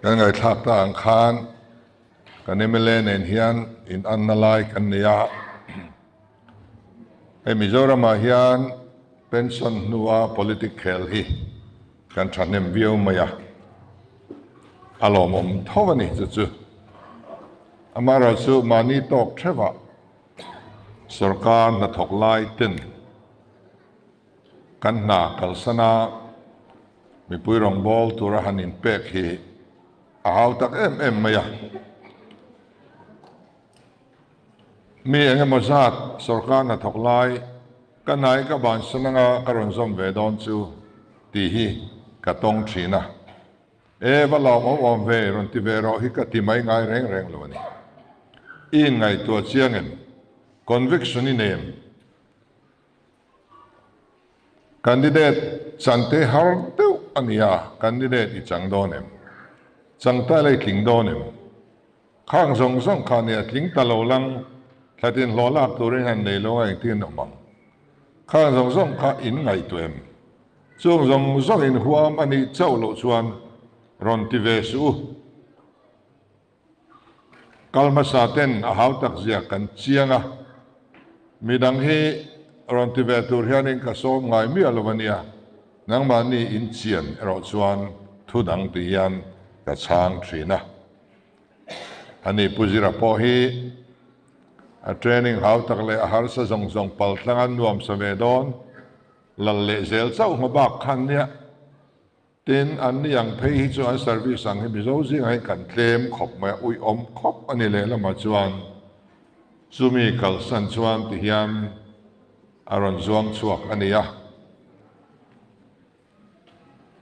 Kan ngaihthlak ta ang khan kan mla nen hian in anna lai kan nei a. Hei Mizoramah hian pension hnua politic khel hi kan thahnem viau mai a, a lawmawm tho a ni chu chu. Amaherawhchu mahni tawk theuhah sorkar hnathawk lai ten Kan hna kalsana mipui rawngbâwl tura han inpek hi a hau tak em em mai a. Mi eng emaw zat sorkar hnathawk lai ka hnai ka bansan anga ka rawn zawm ve dawn chu tih hi ka tawng thin a. E va lawmawm awm ve rawn ti ve rawh hi ka ti mai ngai reng reng lo a ni. I inngaihtuah chiang em? Conviction i nei em? Candidate chante har deuh a ni a, candidate i chang dawn em? Chang ta ila i tling dawn em? Khang zawng zawng kha nia tling ta lo lang, thlatin hlawh lak turin han nei lo a engtin awm ang? Khang zawng zawng kha in ngaihtuah em? Chung zawng zawng in huam a nih chauh loh chuan rawn ti ve suh u. Kal hmasa ten a hau tak zia kan chiang a, midang hi rawn ti ve tur hianin ka sawm ngai miah lo a nia, nangmahni in chian erawh chuan thu dang ti hian ka chhang thin a. Ani Pu Zira pawh hi a training hau tak leh a harsa zawng zawng pal tlanga nuam sa ve dawn lal leh zel chauh hma bak khan nia. Tin, an ni ang phei hi chu an service ang hi Mizo zingah hian kan tlem khawp mai a, uiawm khawp a ni lehlamah chuan chumi kalsan chuan ti hian a rawn zuang chhuak a ni a.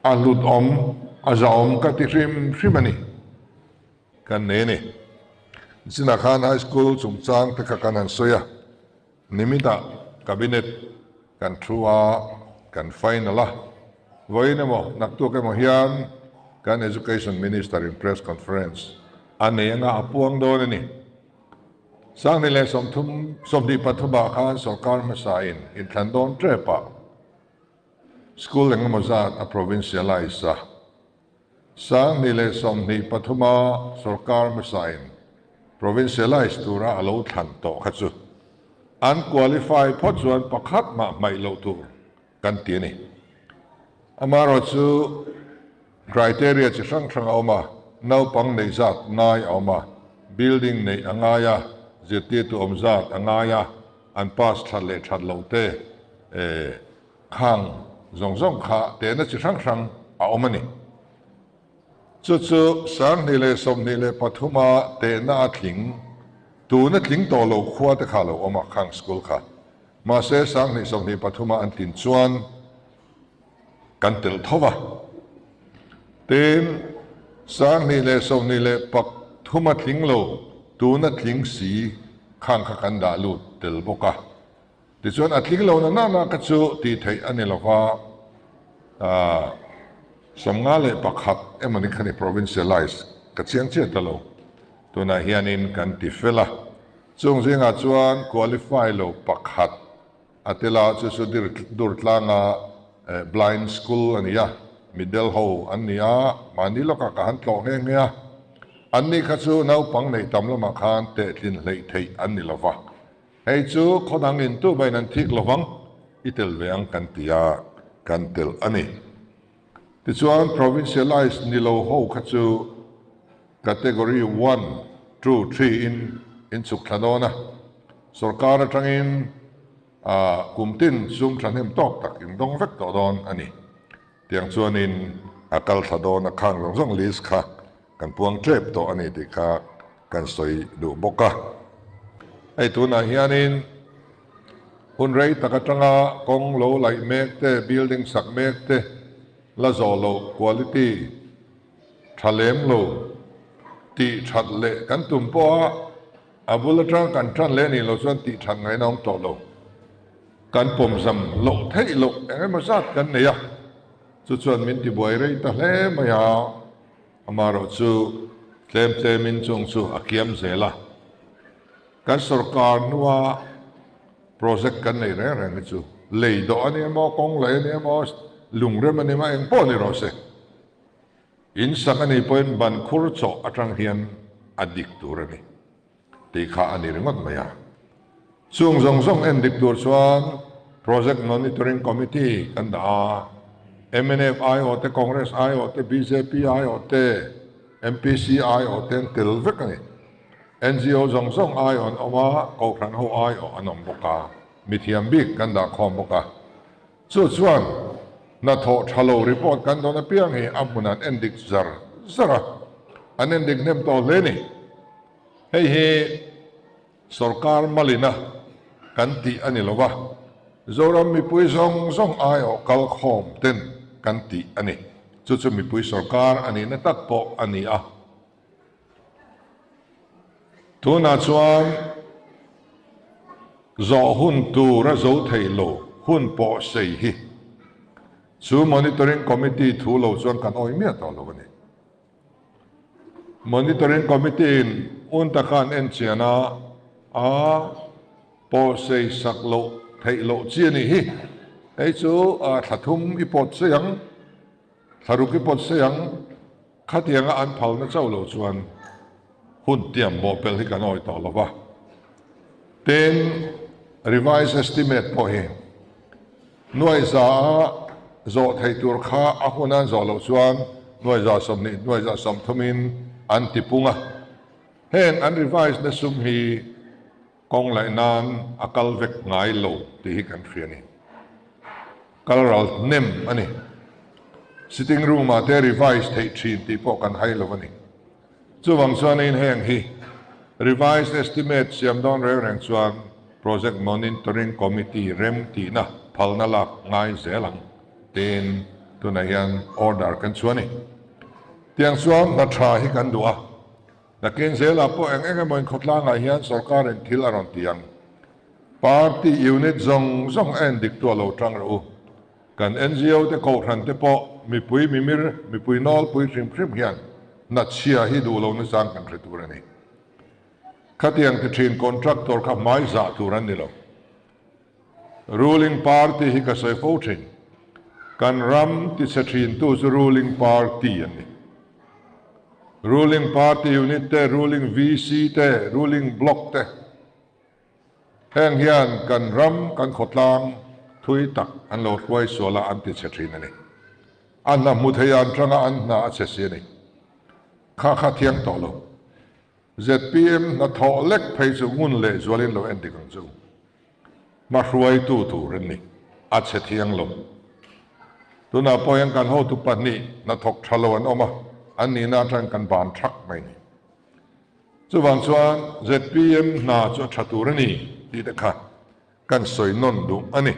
A hlut awm, a zahawm ka ti hrim hrim a ni. Kan nei a ni. Nichinah khan High School chungchang te kha kan han sawi a. Nimitah Cabinet kan thu a, kan final a. Vawiin emaw, naktuk emaw hian kan Education Minister in Press Conference a nei anga a puang dawn a ni. Sanghnih leh sawmthum, 23 ah khan sorkar hmasa in inthlan dawn tep ah school engemaw zat a provincialise a. 2023 a sorkar hmasain provincialise tura a lo thlan tawh kha chu an qualify phawt chuan pakhat mah hmaih loh tur kan ti a ni. Amaherawhchu criteria chi hrang hrang a awm a, naupang neih zat ngai a awm a, building neih a ngai a, zirtirtu awm zat a ngai a, an pass that leh that loh te Khang zawng zawng kha tehna chi hrang hrang a awm a ni. Chu chu 2023 a tehna a tling, tuna tling tawh lo khua te kha a lo awm a, khang school kha. Mahse 2023 a an tlin chuan kan telh tho va. Tin, 2023 a tling lo, tuna tling si khang kha kan dah lut tel bawk a. Tichuan a tling lo na nana ka chu tih theih a ni lova, 51 emawni kha ni provincialise ka chiang chiah ta lo. Tunah hianin kan ti fel a, chung zingah chuan qualify lo pakhat a tel a, chu chu Durtlanga blind school a ni a, middle ho an ni a, mahni lawkah ka han tlawh nghe nghe a, anni kha chu naupang neih tam lamah khan tehtlin hleih theih an ni lova. Hei chu khaw dang in tu bain an thik lovang, i tel ve ang kan ti a, kan tel a ni. Tichuan provincialise ni lo ho kha chu category one, two, three in in chhuk thla dawn a, sorkar atangin kum tin sum thahnem tawk tak in dawng vek tawh dawn a ni. Tiang chuanin a kal thla dawn a, khang zawng zawng list kha kan puang tep tawh a ni tih kha kan sawi duh bawk a. Hei tunah hianin hun rei tak atanga kawng lo laih mek te, building sak mek te la zawh loh quality tha lem lo tih that leh kan tum pawh a, a bul atanga kan tan leh nih loh chuan tih that ngaihna awm tawh lo. Kan pawmzam loh theih loh eng emaw zat kan nei a, chu chuan min tibuai rei ta hle mai a. Amaherawh chu tlem tlemin chung chu a kiam zel a, kan sorkar hnua project kan nei reng reng hi chu lei dawh a ni emaw, kawng lei a ni emaw, lungrem a ni emaw, eng pawh ni rawh se. In sak a nih pawhin ban khur chawh atang hian a dik tur a ni tih kha a ni ringawt mai a. Chung zawng zawng en dik tur chuan Project Monitoring Committee kan dah a, mnf aiawh te, Congress aiawh te, bjp aiawh te, MPC aiawh te an tel vek a ni. NGO zawng zawng aiawh an awm a, Kohhran ho aiawh an awm bawk a, mithiam bik kan dah khawm bawk a. Chu chuan hnathawh tha lo report kan dawn apiang hi a hmun an endik zar zar a, an endik hnem tawh hle ni. Hei hi sorkar malina kan tih a ni lo va, Zoram mipui zawng zawng aiawh kal khawm ten kan tih a ni. Chu chu mipui sorkar a nihna tak pawh a ni a. Tunah chuan zawh hun tur a zo thei lo hun pawh sei hi chu Monitoring Committee thu lo chuan kan awih miah tawh lo a ni. Monitoring Committee in un taka an en chian a, a pawh sei sak loh theih loh chi a nih hi. Hei chu thla thum i pawt sei ang, thla ruk i pawt sei ang. Khatianga an phalna chauh lo chuan hun tiam bawhpelh hi kan awih tawh lo va. Tin, revised estimate pawh hi nuaiza a zawh theih tur kha a hun an zawh loh chuan nuaiza 20, nuaiza 30 in an ti pung a. Heng an revise na sum hi Kawng laih nan a kal vek ngai lo tih hi kan hria a ni. Kal ral hnem a ni. Sitting room ah te revise theih thin tih pawh kan hai lo a ni. Chuvang chuanin heng hi revised estimate siam dawn reng reng chuan Project Monitoring Committee rem tihna phalna lak ngai zel ang tiin tunah hian order kan chhuah a ni. Tiang chuan hna tha hi kan duh a. Nakin zelah pawh eng eng emaw inkhawtlangah hian sorkarin thil a rawn ti ang. Party unit zawng zawng a endik tu a lo tang rawh u. Kan NGO te kohhran te pawh mipui mimir, mipui nawlpui hrim hrim hian hnachhia hi duh lo nachang kan hre tur a ni. Khatiang ti thin contractor kha hmai zah tur an ni lo. Ruling party hi ka sawi fo thin. Kan ram tichhe thin tu chu ruling party an ni. Ruling party unit te, ruling VC te, ruling block te heng hian kan ram, kan khawtlang thui tak an lo hruai sual a, an tichhe thin a ni. A hna hmu thei an tanga an hna a chhe si a ni. Kha kha thiang tawh lo. Zpm hnathawh lek phei chu ngun leh zualin lo en dik ang chu. Hmahruaitu tur an ni, a chhe thiang lo. Tunah pawh hian kan hotu pahnih hnathawk tha lo an awm a, an nihna atangin kan ban thak mai ni. Chuvang chuan zpm hna chu a tha tur a ni tih te kha kan sawi nawn duh a ni.